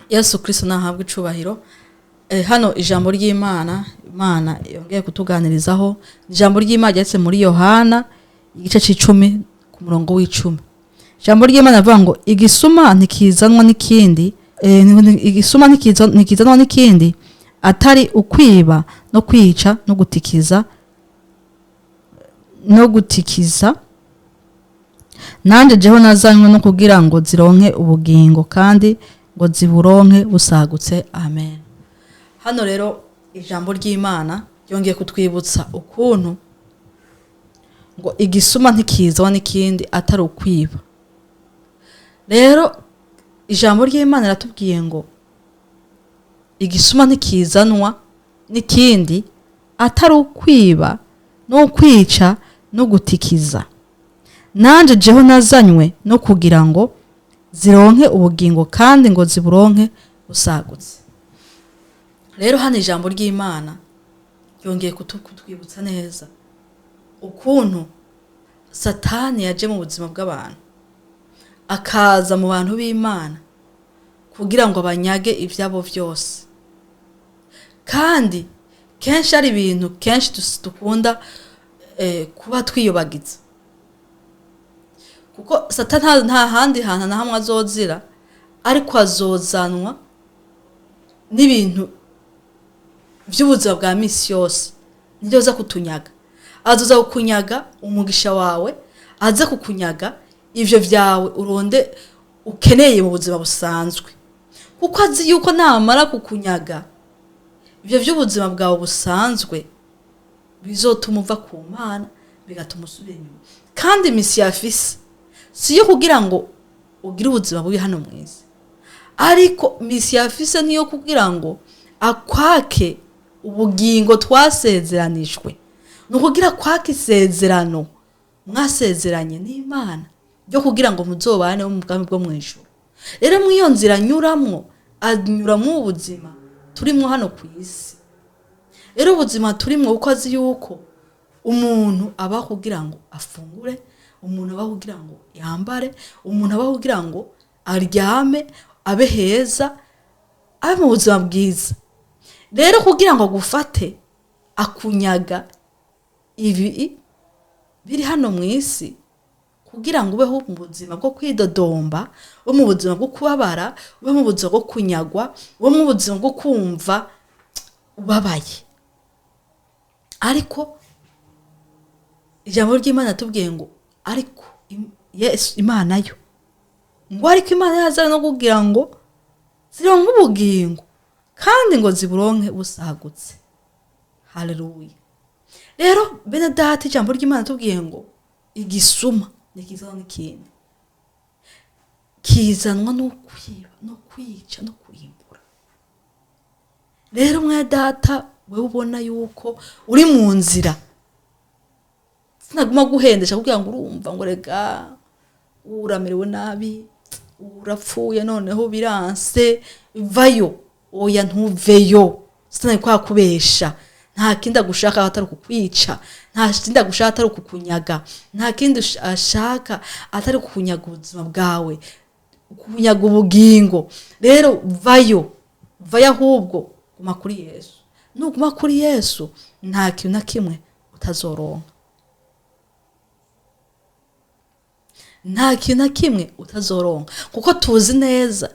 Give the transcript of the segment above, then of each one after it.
Yesu Kristo nahabwa icubahiro. Hano ijambo ry'Imana, Imana yongeye kutuganirizaho ijambo ry'Imana ryanditse muri Yohana igice c'icumi ku murongo w'icumi. Ijambo ry'Imana rivuga ngo igisuma ntikizanwa n'ikindi, igisuma ntikizanwa n'ikindi atari ukwiba no kwica no gutikiza no gutikiza. Nanje jeho nazanywe no kugira ngo zironke ubugingo kandi ngo ziburonke busagutse. Amen. Hano rero ijambo ry'Imana ryongeye kutwibutsa ukuntu ngo igisuma ntikizwa n'ikindi atari ukwiba. Rero ijambo ry'Imana riratubwiye ngo igisuma ntikizanwa n'ikindi atari ukwiba no kwica no gutikiza. Nanje jeho nazanywe no kugira ngo zironke ubugingo kandi ngo ziburonke busagutse. Rero hano ijambo ry'Imana ryongeye kutwibutsa neza ukuntu Satani yaje mu buzima bw'abantu, akaza mu bantu b'Imana kugira ngo abanyage ivyabo vyose. Kandi kenshi ari ibintu kenshi dukunda kuba twiyobagiza, kuko Satani nta handi hantu na hamwe azozira, ariko azozanwa n'ibintu vy'ubuzima bwa misi yose. Nivyo aza kutunyaga. Azoza kukunyaga umugisha wawe, aza kukunyaga ivyo vyawe uronde ukeneye mu buzima busanzwe, kuko azi yuko namara kukunyaga ivyo vy'ubuzima bwawe busanzwe bizotuma uva ku Mana, bigatuma usubira inyuma. Kandi misi yafise si yo kugira ngo ugire ubuzima bubi hano mw'isi, ariko misi yafise niyo kugira ngo akwake ubugingo twasezeranijwe. Ni ukugira kwaka isezerano mwasezeranye n'Imana ryo kugira ngo muzobane mu bwami bwo mw'ijuru. Rero mw'iyo nzira anyuramwo, anyuramwo ubuzima turimwo hano ku isi. Rero ubuzima turimwo, kuko azi yuko umuntu aba kugira ngo afungure, umuntu aba kugira ngo yambare, umuntu aba kugira ngo aryame, abe heza, abe mu buzima bwiza. Rero kugira ngo agufate, akunyaga ibi biri hano mu isi, kugira ngo ubeho mu buzima bwo kwidodomba, ube mu buzima bwo kubabara, ube mu buzima bwo kunyagwa, ube mu buzima bwo kumva ubabaye. Ariko ijambo ry'Imana yatubwiye ngo ariko Yesu, Imana yo ngo ariko Imana yaza no kugira ngo zironke ubugingo kandi ngo ziburonke busagutse. Haleluya. Rero bene data, ijambo ry'Imana tubwiye ngo igisuma nikizanwa n'ikindi, kizanwa no kwiba no kwica no kurimbura. Rero mwe data, wewe ubona yuko uri mu nzira, sinaguma guhendesha kugira ngo urumva ngo rega uramerewe nabi, urapfuye, noneho biranse, vayo. Oya, ntuveyo. Sinari kwakubesha. Nta kindi agushaka atari kukwica, nta kindi agushaka atari kukunyaga, nta kindi ashaka atari kukunyaga ubuzima bwawe, kunyaga ubugingo. Rero vayo, vayo, ahubwo guma kuri Yesu. Nuguma kuri Yesu nta kintu na kimwe utazoronka, nta kintu na kimwe utazoronka, kuko tuzi neza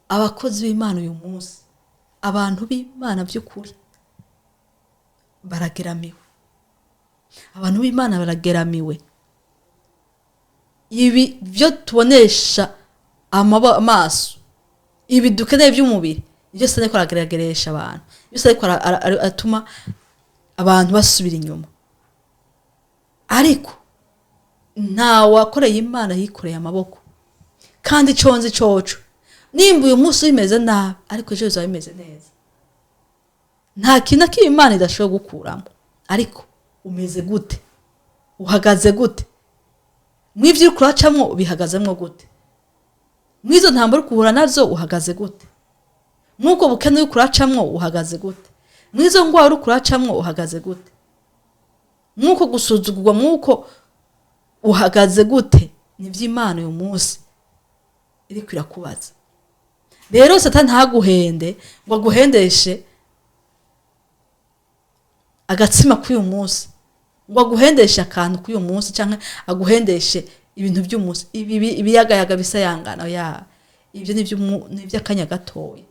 abakozi b'Imana uyu munsi, abantu b'Imana by'ukuri barageramiwe, abantu b'Imana barageramiwe. Ibi byo tubonesha amaso, ibi dukeneye by'umubiri, ibyo se ariko aragerageresha abantu, ibyo se ariko atuma abantu basubira inyuma. Ariko nta wakoreye Imana yikoreye amaboko. Kandi ico nzi coco, nimba uyu munsi bimeze nabi, ariko ejo bizaba bimeze neza. Nta kintu na kimwe Imana idashobora gukuramo. Ariko umeze gute? Uhagaze gute? Mw'ivyo uriko uracamwo ubihagazemwo gute? Mw'izo ntambara uriko uhura nazo uhagaze gute? Mw'ubwo bukene uriko uracamwo uhagaze gute? Mw'izo ngwara uriko uracamwo uhagaze gute? Mw'uko gusuzugurwa, mw'uko uhagaze gute? Nivyo Imana uyu munsi iriko irakubaza. Rero Satani ntaguhende ngo aguhendeshe agatsima k'uyu munsi, ngo aguhendeshe akantu k'uyu munsi, cyangwa aguhendeshe ibintu by'umunsi, ibiyagayaga bisayangana. Ya, ibyo ni iby'akanya gatoya,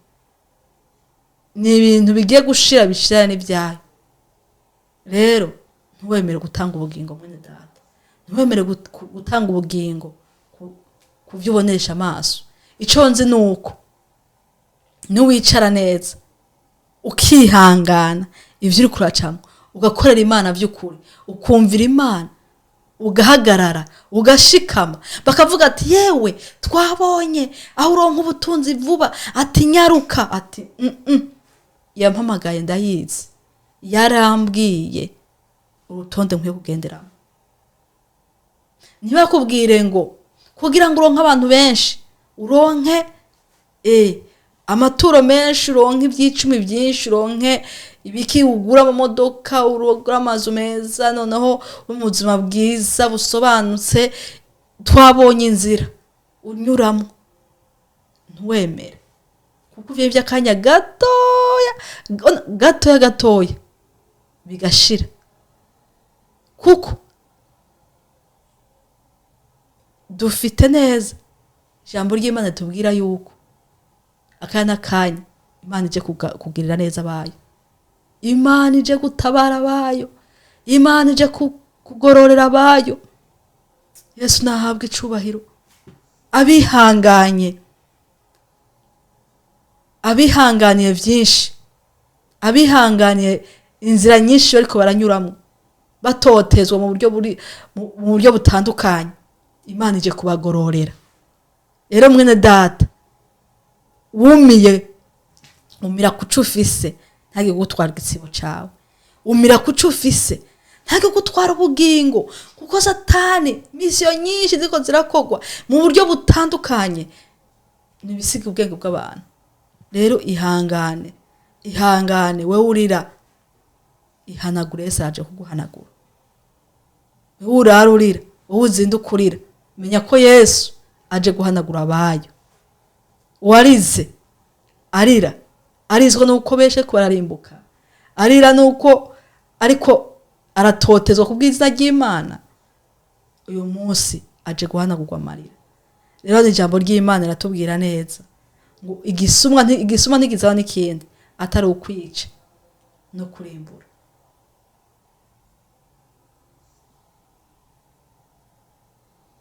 ni ibintu bigiye gushira, bishira n'ibyayo. Rero ntiwemere gutanga ubugingo, mwene data, ntiwemere gutanga ubugingo ku byo ubonesha amaso. Icyo nzi ni uko niwicara neza, ukihangana ibyo uri kuracamo, ugakorera Imana by'ukuri, ukumvira Imana, ugahagarara, ugashikama, bakavuga ati: "Yewe, twabonye aho uronka ubutunzi vuba," ati: "Nyaruka," ati: Yampamagaye ndayizi, yarambwiye urutonde nkwiye kugenderamo." Ntibakubwire ngo kugira ngo uronke abantu benshi, uronke amaturo menshi, uronke iby'icumi byinshi, uronke ibiki, ugura amamodoka, ugura amazu meza, noneho ube mu buzima bwiza busobanutse, twabonye inzira unyuramo. Ntiwemere, kuko ivyo by'akanya gatoya gatoya gatoya bigashira. Kuko dufite neza ijambo ry'Imana tubwira yuko akanya n'akanya Imana ije kugirira neza abayo, Imana ije gutabara abayo, Imana ije kugororera abayo. Yesu nahabwa icubahiro. Abihanganye, abihanganiye byinshi, abihanganiye inzira nyinshi bariko baranyuramo, batotezwa mu buryo buri mu buryo butandukanye, Imana ije kubagororera. Rero mwene data, wumiye, umira kuco ufise, ntage gutwara igitsibo cawe. Umira kuco ufise, ntage gutwara ubugingo, kuko Satani misiyo nyinshi ziriko zirakogwa mu buryo butandukanye, nibisiga ubwenge bw'abantu. Rero ihangane, ihangane wewe urira, ihanagure, Yesu araje kuguhanagura. Wewe urara urira, wowe uzinduka urira, menya ko Yesu aje guhanagura abayo. Uwarize arira, arizwa nuko beshe ko bararimbuka, arira nuko ariko aratotezwa ku bw'izina ry'Imana, uyu munsi aje guhanagurwa amarira. Rero ni ijambo ry'Imana riratubwira neza ngo igisumwa ntigizaba n'ikindi atari ukwica no kurimbura.